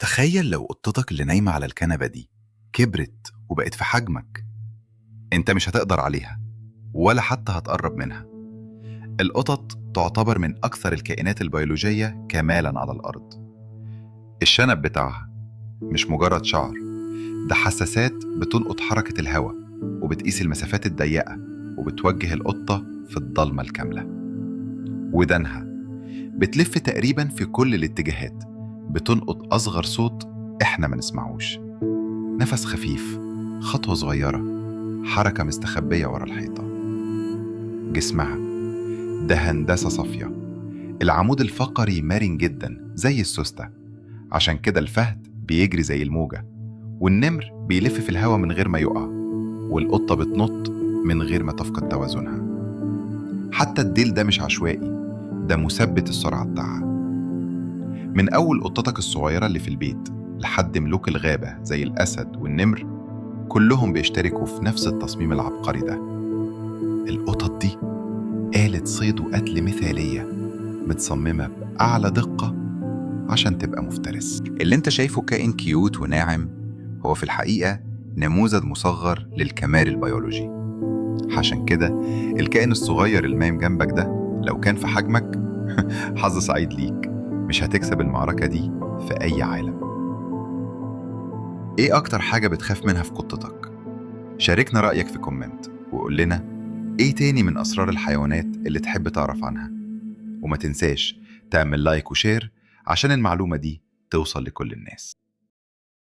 تخيل لو قطتك اللي نايمة على الكنبة دي كبرت وبقت في حجمك، انت مش هتقدر عليها ولا حتى هتقرب منها. القطط تعتبر من أكثر الكائنات البيولوجية كمالاً على الأرض. الشنب بتاعها مش مجرد شعر، ده حساسات بتلقط حركة الهواء وبتقيس المسافات الضيقة وبتوجه القطة في الضلمة الكاملة. ودانها بتلف تقريباً في كل الاتجاهات، بتلقط أصغر صوت إحنا ما نسمعوش، نفس خفيف، خطوة صغيرة، حركة مستخبية ورا الحيطة. جسمها ده هندسة صافية، العمود الفقري مرن جدا زي السوستة، عشان كده الفهد بيجري زي الموجة، والنمر بيلف في الهواء من غير ما يقع، والقطة بتنط من غير ما تفقد توازنها. حتى الديل ده مش عشوائي، ده مثبت السرعة بتاعها. من أول قطتك الصغيرة اللي في البيت لحد ملوك الغابة زي الأسد والنمر، كلهم بيشتركوا في نفس التصميم العبقري ده. القطط دي آلة صيد وقتل مثالية، متصممة بأعلى دقة عشان تبقى مفترس. اللي انت شايفه كائن cute وناعم هو في الحقيقة نموذج مصغر للكمال البيولوجي. عشان كده الكائن الصغير اللي نايم جنبك ده لو كان في حجمك حظ سعيد ليك، مش هتكسب المعركة دي في أي عالم. إيه أكتر حاجة بتخاف منها في قطتك؟ شاركنا رأيك في comment وقول لنا إيه تاني من أسرار الحيوانات اللي تحب تعرف عنها. وما تنساش تعمل like و share عشان المعلومة دي توصل لكل الناس.